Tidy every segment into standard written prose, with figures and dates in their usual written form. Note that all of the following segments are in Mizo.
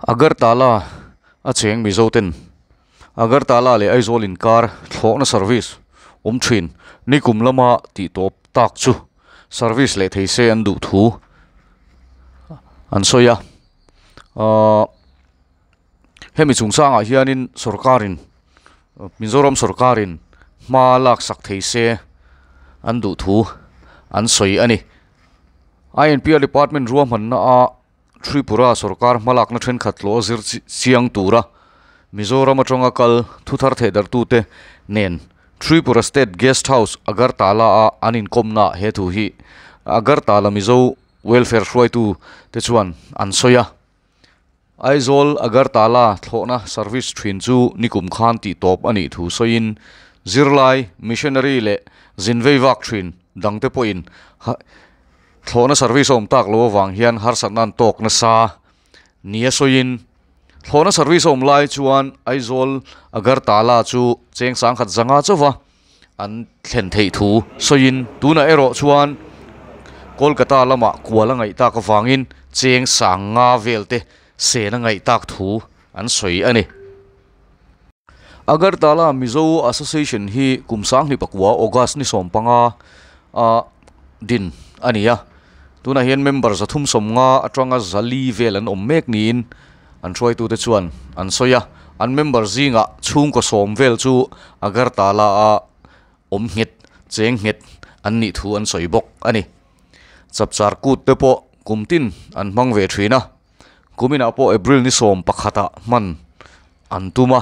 Agartala a cheng Mizo ten Agartala leh Aizawl inkar thlawhna service awm thin nikum lama tih tawp tak chu service leh thei se an duh thu an sawi a ahh hemi chungchangah hianin sorkarin Mizoram sorkarin hma lak sak thei se an duh thu an sawi a ni. I_N_P_R department ruahmanna a Tripura sorkar hmalakna thenkhat tlawh zir chiang tura Mizoram atanga kal thuthar thehdarhtute nen Tripura State Guest House Agartala a an inkawmna he thu hi Agartala Mizo Welfare hruaitu te chuan an sawi a. Aizawl Agartala thlawhna service thin chu nikum khan tih tawp a nih thu sawiin zirlai, missionary leh zinvei vak thin dangte pawhin Thlawhna service a awm tak loh avang hian harsatna an tawk nasa nia sawiin thlawhna service a awm lai chuan Aizawl Agartala chu cheng sangkhat zanga chauva an thlen theih thu sawiin tunah erawh chuan Kolkata lamah kual a ngaih tak avangin cheng sang nga vel te sen a ngaih tak thu an sawi a ni. Agartala Mizo Association hi kum sanghnih pakua August ni sawmpanga a din a ni a, tunah hian member zathum sawmnga atanga zali vel an awm mek niin an hruaitute chuan an sawi a, an member zingah chhungkaw sawm vel chu Agartala a awm nghet cheng nghet an nih thu an sawi bawk a ni. Chapchar kut te pawh kum tin an hmang ve thin a, kuminah pawh April ni sawm pakhatah hman an tum a,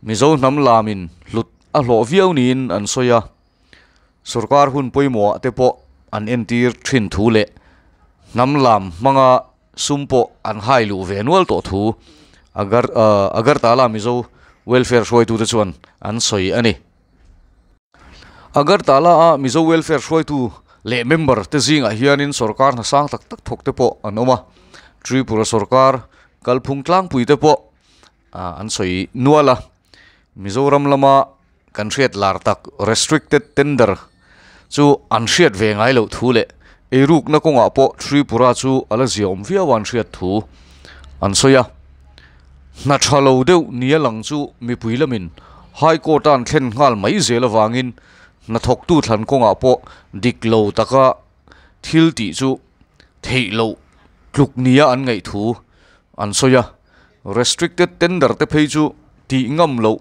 Mizo hnam lamin hlut a hlawh viau niin an sawi a. Sorkar hun pawimawhah te pawh an entir thin thu leh hnam lam hmanga sum pawh an hai luh ve nual tawh thu Agar Agartala Mizo Welfare hruaitute chuan an sawi a ni. Agartala a Mizo Welfare hruaitu leh member te zingah hianin sorkar hna sang tak tak thawk te pawh an awm a, Tripura sorkar kalphung tlangpui te pawh an sawi nual a, Mizoram lama kan hriat lar tak restricted tender chu an hriat ve ngai loh thu leh eirukna kawngah pawh Tripura chu a la ziaawm viau a an hriat thu an sawi a. Hna tha lo deuh nia lang chu mipui lamin High Court a an thlen nghal mai zel avangin hnathawktu thlan kawngah pawh dik lo taka thil tih chu theih loh tluk nia an ngaih thu an sawi a. Restricted tender te phei chu tih ngam loh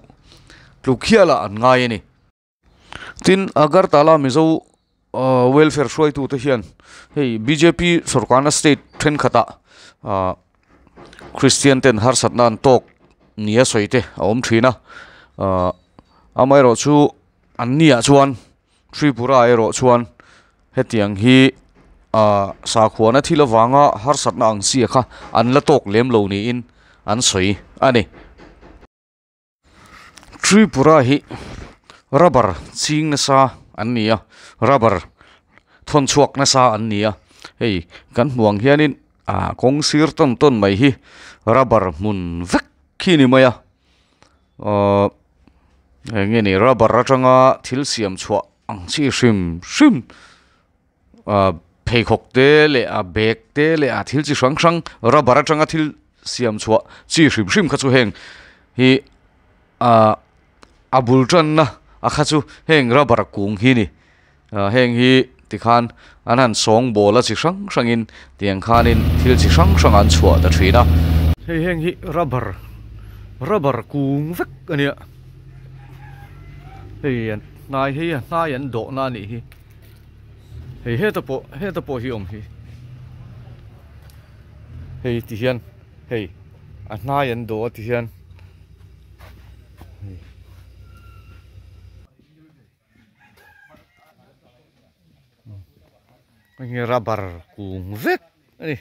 tluk hialah an ngai a ni. Tin, Agartala Mizo welfare hruaitu te hian hei bjp sorkarna state thenkhatah Christian ten harsatna an tawk nia sawi te a awm thin a, amaherawh chu an niah chuan Tripura erawh chuan hetiang hi ah sakhuana thil avanga harsatna ang chi kha an la tawk lem lo niin an sawi a ni. Tripura hi rubber ching nasa an ni a, rubber thawn chhuak nasa an ni a, hei kan hmuh ang hianin ah kawng sir tawn tawn mai hi rubber hmun vek khi a ni mai a. Ahh eng nge ni rubber atanga thil siam chhuah ang chi hrim hrim ahh pheikhawk te leh a bag te leh a thil chi hrang hrang rubber atanga thil siam chhuah chi hrim hrim kha chu heng hi ahh a bul tanna a kha chu heng rubber kung hi a ni ah heng hi tikhan an han sawng bawl a chi hrang hrangin tiang khanin thil chi hrang hrang an chhuah ta thin a. Hei heng hi rubber rubber kung vek a nia hei an hnai hei a hnai an dawh na a nih hi hei heta pawh heta pawh hi awm hi hei ti hian hei a hnai an dawh a ti hian. Hei rubber kung vek a ni.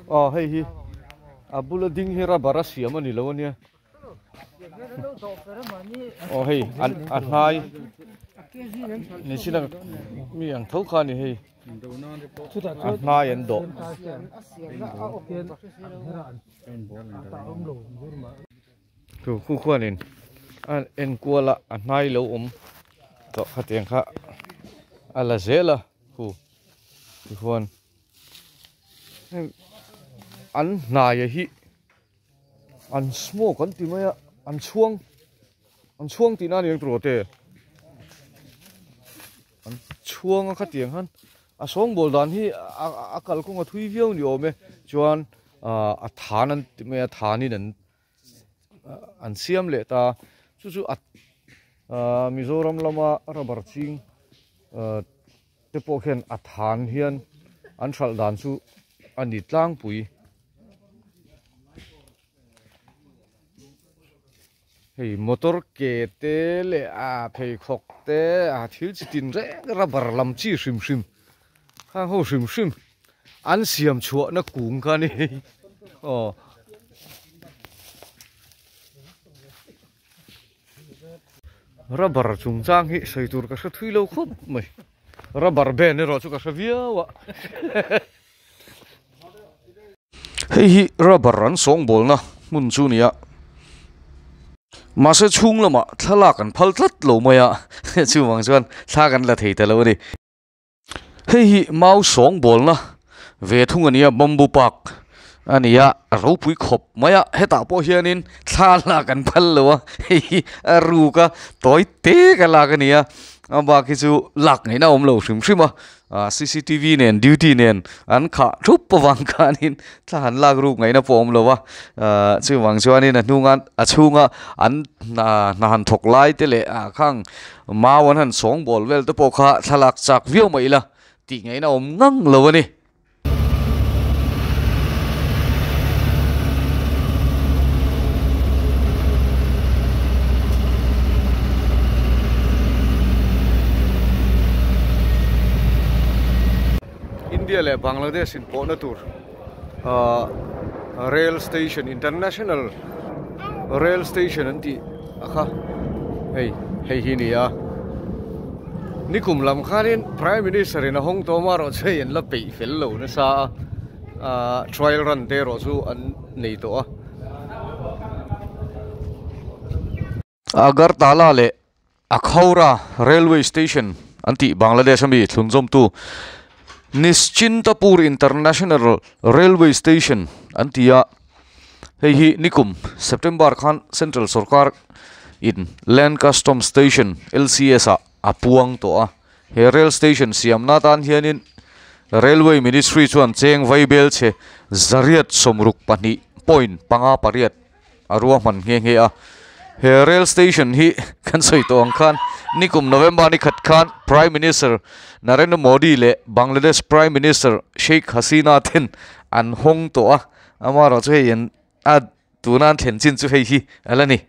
Aw hei hi a bula ding hi rubber a siam a ni lo ania. Aw hei a hnai ni sin a mi ang tho kha a ni hei. A hnai an dawh. Chu khu khuanin a enkual a a hnai lo awm tawh khatiang kha a la zel a khu. Tikhuan heng an hnaia hi an smoke an ti mai a an chhuang an chhuang tihna a ni ang tiraw te an chhuang a khatiang khan a sawngbawl dan hi a kalkawng a thui viau ni awm e chuan ah a than an ti mai a thanin an an siam leh ta chu chu a ah Mizoram lama rubber ching ah te pawh khian a than hian an hralh dan chu a ni tlangpui. Hei motor ke te leh a pheikhawk te a thil chi tin reng rubber lam chi hrim hrim khang ho hrim hrim an siam chhuah na kung kha a ni aw. Rubber chungchang hi sawi tur ka hre thui lo khawp mai rubber band erawh chu ka hre viau a. Hei hi rubber an sawngbawlna hmun chu a ni a mahse chhung lamah thlalak an phal tlat lo mai a chuvang chuan thla kan la thei ta lo a ni. Hei hi mau sawngbawlna ve thung a nia bamboo park a ni a ropui khawp mai a hetah pawh hianin thla lak an phal lo a hei hi a ruk a tawi te ka lak a ni a a bak hi chu lak ngaihna a awm lo hrim hrim a ah cctv nen duty nen an khah thup avang khanin thla han lak ruk ngaihna pawh a awm lo a ah chuvang chuanin a hnunga a chhunga an hna hna han thawk lai te leh ah khang mau an han sawngbawl vel te pawh kha thlalak chak viau mai ila tih ngaihna awm ngang lo a ni. India leh Bangladesh in pawhna tur ahh rail station international rail station an tih a kha hei hei hi a ni a nikum lam khanin prime minister in a hawng tawm a erawh chu hei an la peih fel lo nasa a ahh trial run te erawh chu an nei tawh a. Agartala leh Akhaura Railway Station an tih Bangladesh ami thlunzawmtu Nischintapur International Railway Station an ti a, hei hi nikum September khan Central sorkar in Land Custom Station, LCS ah a puang tawh a, he rail station siamna atan hianin Railway Ministry chuan cheng vaibel chhe zariat 62 point 5 8 a ruahman nghe nghe a he rail station hi kan sawi tawh ang khan nikum November ni khat khan Prime Minister Narendra Modi leh Bangladesh Prime Minister Sheikh Hasina ten an hawng tawh a amaherawh chu hei an a tuna an thlen chin chu hei hi a la ni.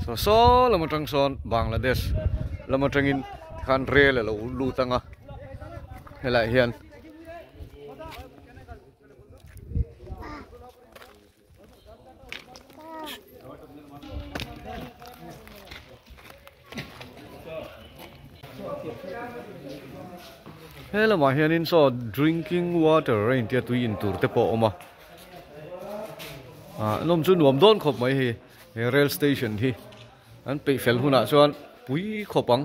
Saw saw lam atang sawn Bangladesh lam atangin tikhan rail a lo lut ang a helaiah hian he lamah hianin saw drinking water a intia tui in tur te pawh a awm a ah nawm chu nuam dawn khawp mai hei. He rail station hi an peih fel hunah chuan pui khawp ang.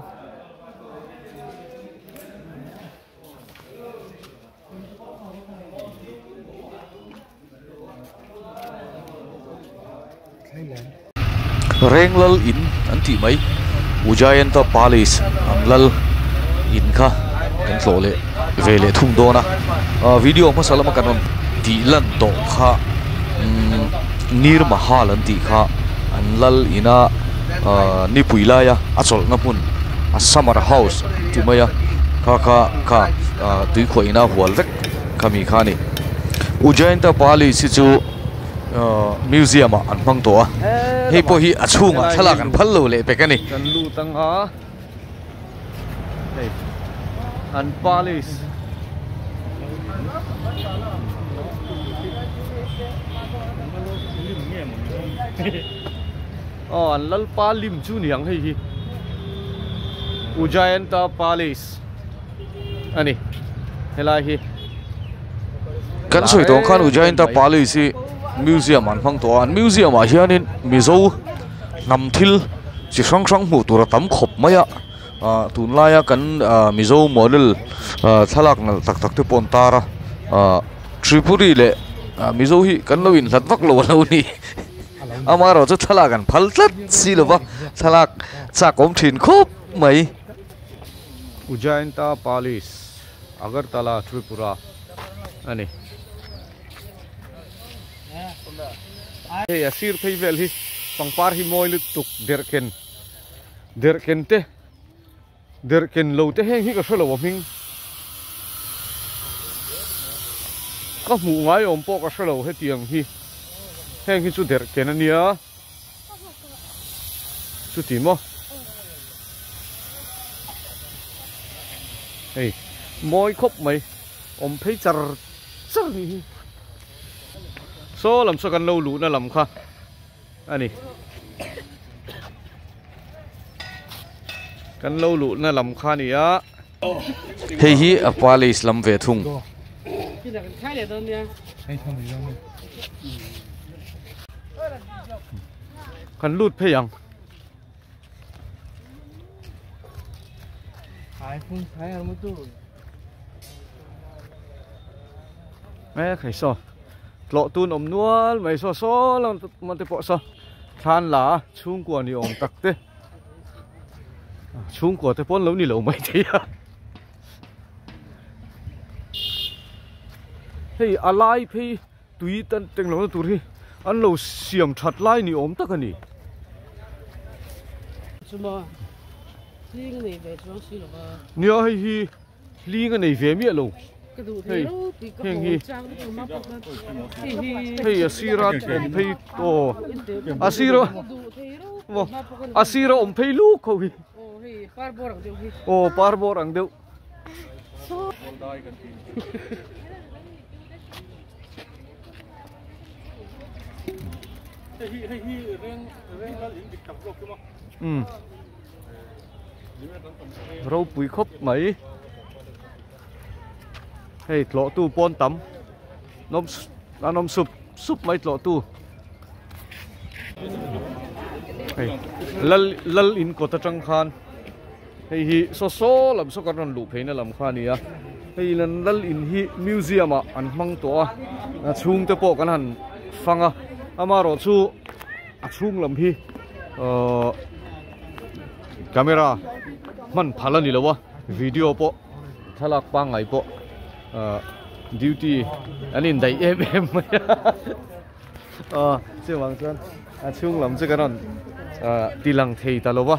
Renglal in an tih mai Ujjayanta Palace an lal in kha kan tlawh leh ve leh thung dawn a ah video hmasa lama kan rawn tih lan tawh kha umm Nir Mahal an tih kha an lal ina ah nipui laia a chawlhna hmun a summer house tih mai a kha kha kha ah tuikhuah ina hual vek kha mi kha a ni Ujjayanta Palace hi chu ah museum ah an hmang tawh a hei pawh hi a chhungah thlalak an phal lo leh pek a ni. Kan lut ang a. Hei an palace aw an lalpa lim chu niang hei hi Ujjayanta palace a ni helai hi. Kan sawi tawh ang khan Ujjayanta palace hi museum an hmang tawh a an museum ah hianin Mizo hnam thil chi hrang hrang hmuh tur a tam khawp mai a. Ah tunlaia kan ah mizo model ah thlalak nalh tak tak te pawh an tar a ah Tripuri leh ah mizo hi kan lo inhlat vak lo a lo ni amaherawh chu thlalak an phal tlat si lo va thlalak chak awm thin khawp mai. Ujjainta Palace Agartala Tripura a ni. Hei a sir phei vel hi pangpar hi mawi lutuk derhken derhken te derhken lo te heng hi ka hrelo a hming ka hmuh ngai awm pawh ka hrelo hetiang hi heng hi chu derhken a nia chuti maw hei mawi khawp mai awm phei char char ni hi. Saw lam saw kan lo luhna lam kha a ni. Kan lo luhna lam kha a ni a. Hei hi a palace lam ve thung. Kan lut phei ang. Mek hei saw tlawh tun awm nual mai saw saw lam te pawh saw thlan la a chhungkua ni awm tak te chhungkua te pawn lo ni lo mai thei a hei a lai phei tui tan teng lohna tur hi an lo siam that lai ni awm tak a ni. Nia hei hi hling a nei ve miah lo hei heng hi hei a sira awm phei aw a sira a sira awm phei luk ho hi aw par bawr ang deuh. Umm ropui khawp mai hei tlawh tu pawn tam nawm an awm sup sup mai tlawh tu hei lal lal in kawt atang khan hei hi saw saw lam saw kan rawn luh phei na lam kha a ni a hei lan lal in hi museum ah an hmang tawh a a chhung te pawh kan han fang a amaherawh chu a chhung lam hi ahh camera hman phal a ni lo a video pawh thlalak pangngai pawh ahh duty an indaih em em mai a aw chuvang chuan a chhung lam chu kan rawn ahh ti lang thei ta lo va.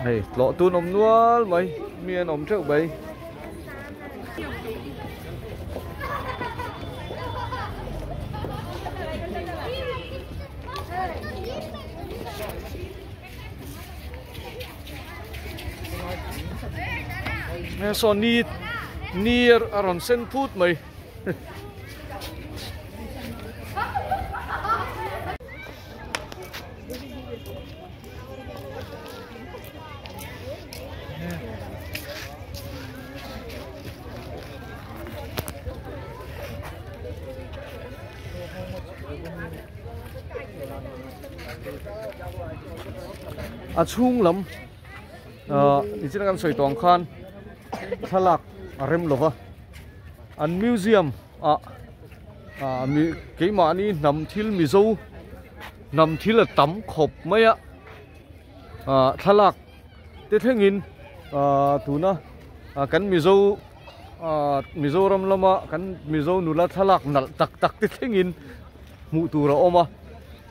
Hei tlawh tun awm nual mai mi an awm teuh mai. Saw ni ni a rawn sen phut mai. A chhung lam ah nichina kan sawi tawh ang khan thlalak a rem lo va an museum ah ah mi keimahni hnam thil mizo hnam thil a tam khawp mai a ah thlalak te thlengin ah tuna ah kan mizo ah mizoram lama kan mizo nula thlalak nalh tak tak te thlengin hmuh tur a awm a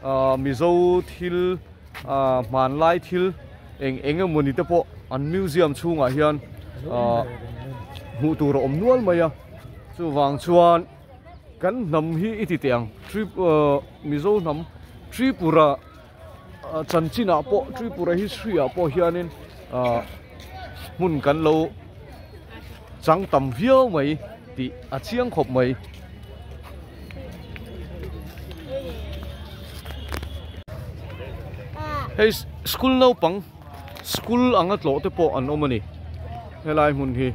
ah mizo thil ah hmanlai thil eng eng emawni te pawh an museum chhungah hian ah hmuh tur a awm nual mai a chuvang chuan kan hnam hi i ti teh ang trip ah mizo hnam Tripura chanchin ah pawh Tripura history ah pawh hianin ah hmun kan lo chang tam viau mai tih a chiang khawp mai. Hei school naupang school anga tlawh te pawh an awm a ni helai hmun hi.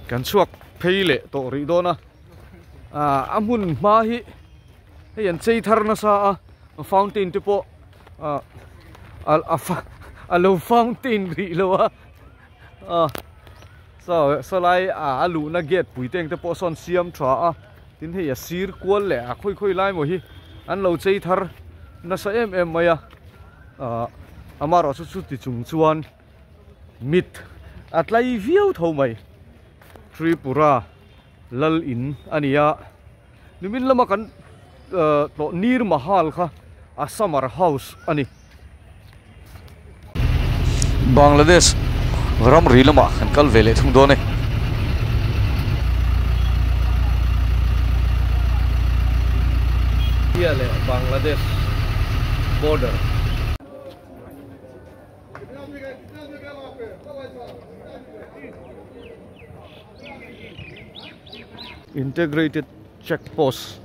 Kan chhuak phei leh tawh rih dawn a, a hmun hma hi hei an chei thar nasa a, fountain te pawh a lo fountain rih lo a, saw sawlai a luhna gate pui te ang te pawh sawn siam tha a, tin hei a sir kual leh a khawi khawi lai maw hi an lo chei thar nasa em em mai a, amaherawh chu chuti chung chuan mit a tlai viau tho mai. Tripura lal in a ni a, nimin lama kan tlawh Nir Mahal kha a summer house a ni. Bangladesh ramri lamah kan kal ve leh thung dawn e. India leh Bangladesh border. Integrated check post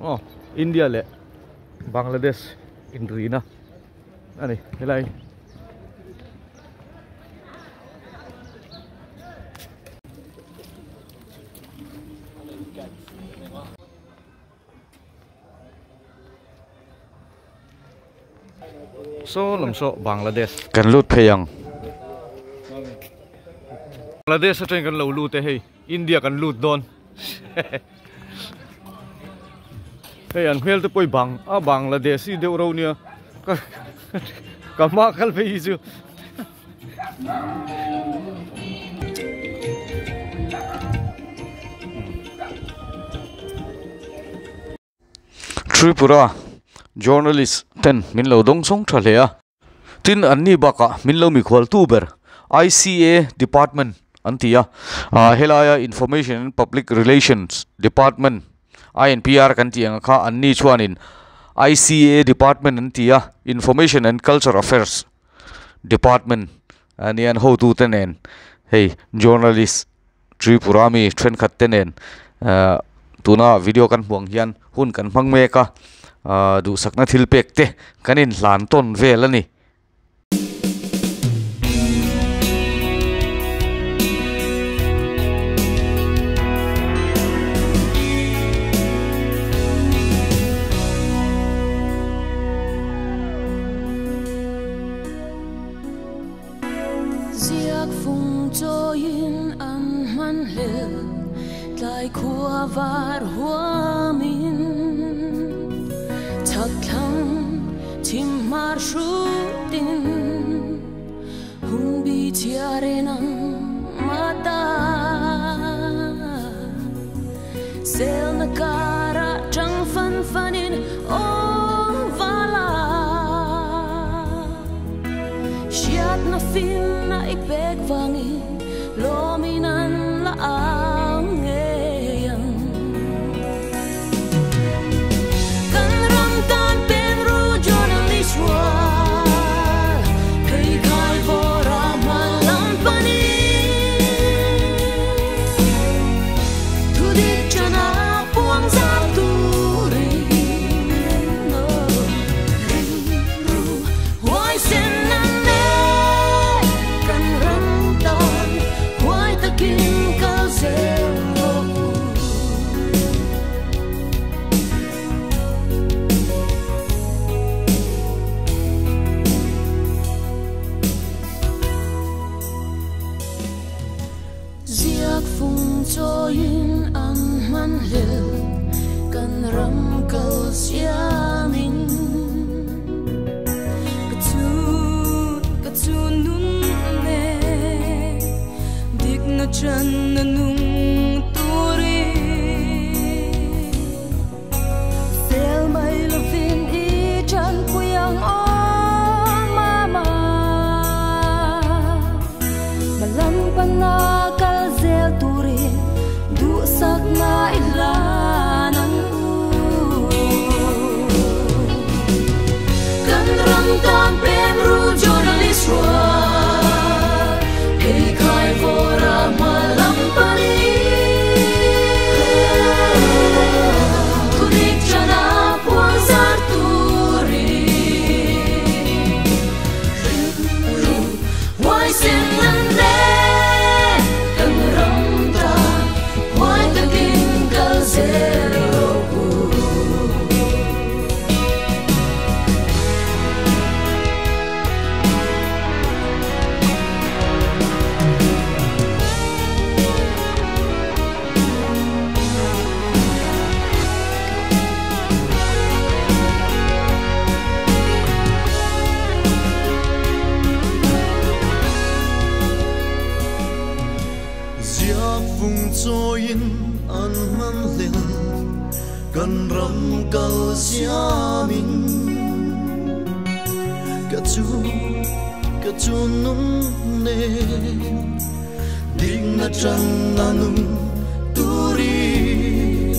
aw India leh Bangladesh inrina a ni helai Saw lam saw Bangladesh. Kan lut phei ang. Bangladesh atangin kan lo lut e hei India kan lut dawn. Hei an hmel te pawh i bang a Bangladeshi deuh ro nia ka ka hma kal phei hi chu. Tripura journalist ten min lo dawng sawng tha hle a, tin an ni bakah min lo mikhual tu ber ICA department an ti a, ah helaia information and public relations department INPR kan tih ang kha an ni chuanin ICA department an ti a, information and culture affairs department a nia an hotu te nen hei journalist Tripura mi thenkhat te nen ahh tuna video kan hmuh ang hian hun kan hmang mek a ahh duhsakna thil pek te kan inhlan tawn vel a ni. Ziak fung chawiin an hman hlel tlai khua var huamin chhak thlang chhim hmar hrutin hun bi chhiar en ang mata selna karah tang fan fanin aw vala. Hriatna finna i pek vangin lawmin an la ang ngei ang. Kan ram tan pen ru journalist rual, phei khai vawr a hma lam panin. Thu dik chana puang zar turin, ring ru huai sen nan nei. Kan ram tan huai takin kal zel rawh u. Ziak fung chawiin an hman hlel kan ram kal siamin. Ka chun, ka chun nun ne, dik na chan na nung turin. Sel mai lovin i chan pui ang o mama. Malampan na kal zel turin, du sak na ilan ang u. Kan ram tan pen ru journalist rual, phei khai vawr a hma lam panin. chawiin an hman hlel kan ram kal siamin ka chu ka chu nun nen dikna chan a nung turin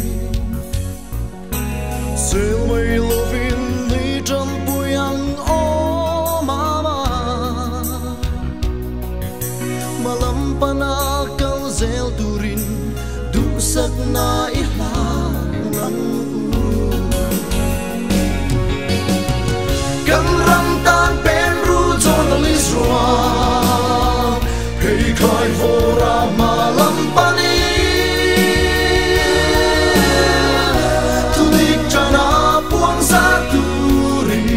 Sel mai lovin ni tanpui ang aw mama Malam pana kal zel turin duhsak na i hlan ang u Kan ram tan pen ru journalist rual Phei khai vawra ma lam panin Thudik chana puang zar turin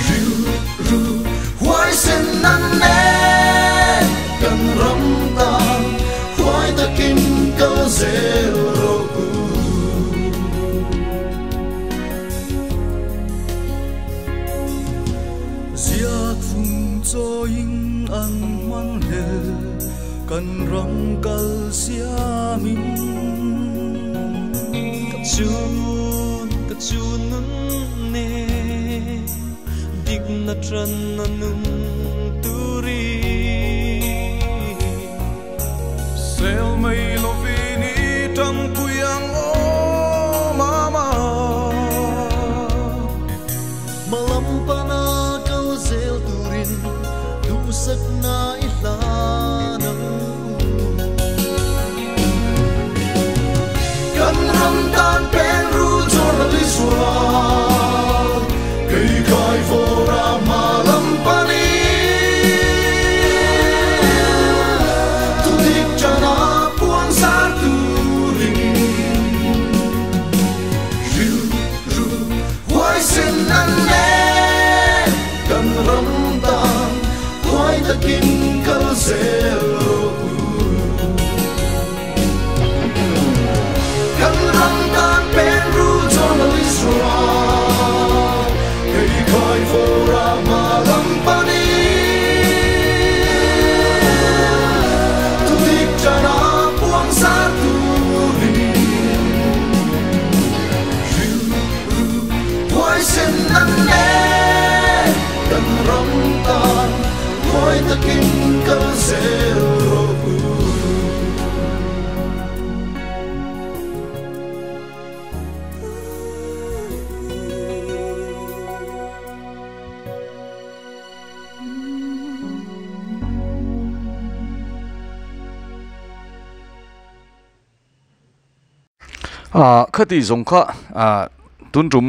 Riu ru huaisen nan nen kan ram tan huai takin kal zel rawh u. Ziak fung chawiin an hman hlel kan ram kal siamin Ka chun ka chun nun nen dikna tan a nung turin Sel mai lovin i tanpui ang aw mama Malam pana kal zel turin duhsak na i hlan ang u. Kan ram tan pen ru journalist rual kei khai vawra ma lam panin Thudik chana puang zar turin Riu ru huaisen nan nen kan ram tan huai takin kal zel rawh u. Kan ram tan pen ru journalist rual kei khai vawra ma lam panin Thudik chana puang zar turin Riu ru huaisen nan nen kan ram tan huai takin kal zel rawh u. Ah khati zawng kha ah tun tum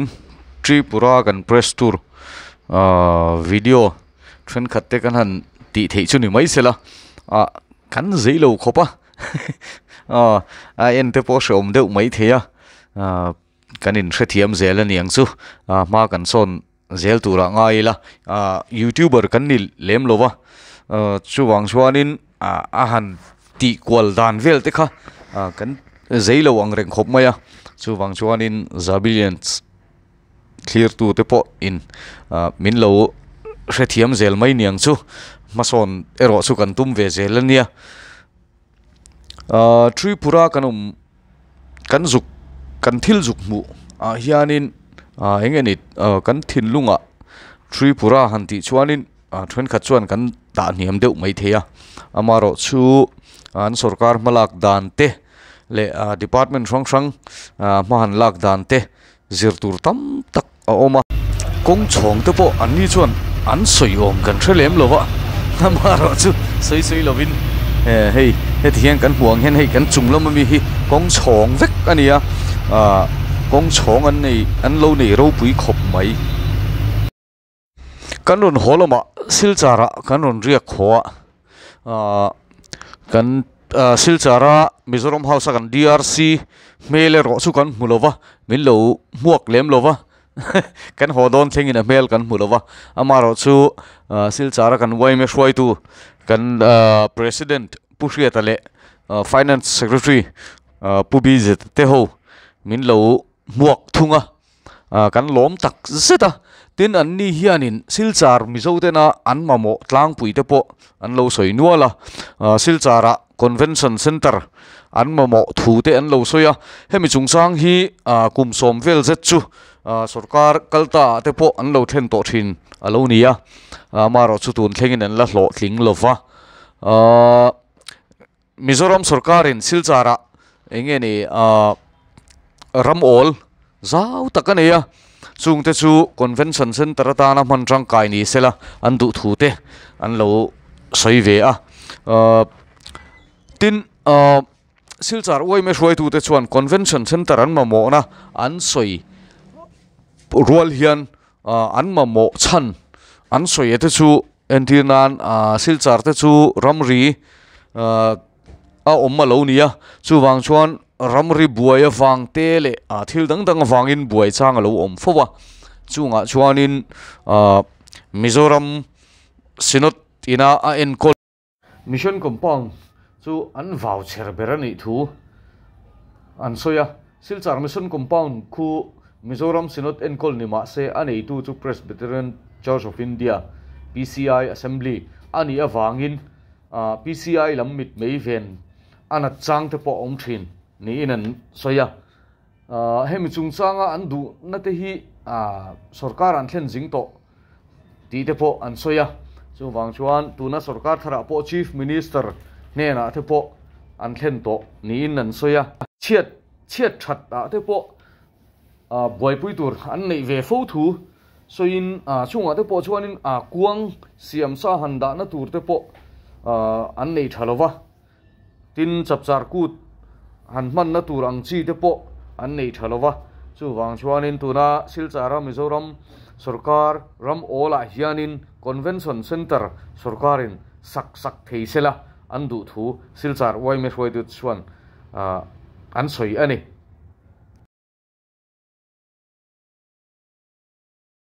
Tripura kan press tour ah video thenkhat te kan han tih theih chu ni mai sela ah kan zei lo khawp a ah a en te pawh hreawm deuh mai thei a ah kan in hrethiam zel a niang chu ah hma kan sawn zel turah ngai ila ah youtuber kan ni lem lo va ah chuvang chuanin ah a han tih kual dan vel te kha ah kan zei lo ang reng khawp mai a chuvang chuanin Zabilians thlir tu te pawh in ah min lo hrethiam zel mai niang chu hmasawn erawh chu kan tum ve zel a nia ah Tripura kan awm kan zuk kan thil zuk hmuh ah hianin ah eng nge ni ah kan thinlungah Tripura han tih chuanin ah thenkhat chuan kan dah hniam deuh mai thei a amaherawhchu an sorkar hmalak dan te leh ah department hrang hrang ah hma han lak dan te zir tur tam tak a awm a. Kawng chhawng te pawh an ni chuan an sawi awm kan hre lem lo va, amaherawhchu sawi sawi lovin hei heti hian kan hmuh ang hian hei kan chung lama mi hi kawng chhawng vek a ni a, ah kawng chhawng an nei an lo nei ropui khawp mai. Kan rawn haw lamah Silchar ah kan rawn riak haw a, ah kan ah Silchar a Mizoram House a kan DRC hmel erawh chu kan hmu lo va, min lo hmuak lem lo va, kan haw dawn thlengin a hmel kan hmu lo va, amaherawh chu ah Silchar a kan yma hruaitu kan ah President Pu Hriata leh Finance Secretary Pu BZ te ho min lo hmuak thung a. Ah kan lawm tak zet a, tin an ni hianin Silchar Mizo tena an mamawh tlangpui te pawh an lo sawi nual a, ah Silchar ah. Convention Centre an mamawh thu te an lo sawi a, hemi chungchang hi kum sawm vel zet chu sorkar kal ta ah te pawh an lo thlen tawh thin a lo ni a, amaherawh chu tun thlengin an la hlawhtling lova. Mizoram sorkarin Silchar ah eng nge ni ram awl zau tak a nei a, chungte chu Convention Centre atana hman tangkai ni sela an duh thu te an lo sawi ve a. Tin, Silchar uaime hruaitute chuan Convention Centre an mamawhna an sawi rual hian an mamawh chhan an sawi te chu Entir nan Silchar te chu ramri a awm a lo ni a, chuvang chuan ramri buai avang te leh thil dang dang avangin buai chang a lo awm fo a, chungah chuanin Mizoram Synod ina a enkawl. Mission Compound chu an vau chher ber a nih thu an sawi a, Silchar Mission Compound khu Mizoram Synod enkawl ni mah se a neitu chu Presbyterian Church of India, PCI, Assembly a nih avangin PCI lam mit mei ven a nat chang te pawh a awm thin niin an sawi a. Hemi chungchanga an duhna te hi sorkar an thlen zing tawh tih te pawh an sawi a, chuvang chuan tuna sorkar tharah pawh Chief Minister hnenah te pawh an thlen tawh niin an sawi a. Chhiat chhiat that ah te pawh buaipui tur an neih ve fo thu sawiin chungah te pawh chuanin kuang siam sa han dahna tur te pawh an nei tha lova, tin chapchar kut han hmanna tur ang chi te pawh an nei tha lova, chuvang chuanin tuna Silchara Mizoram sorkar ram awlah hianin Convention Centre sorkarin sak sak thei sela an duh thu Silchar yma hruaitute chuan an sawi a ni.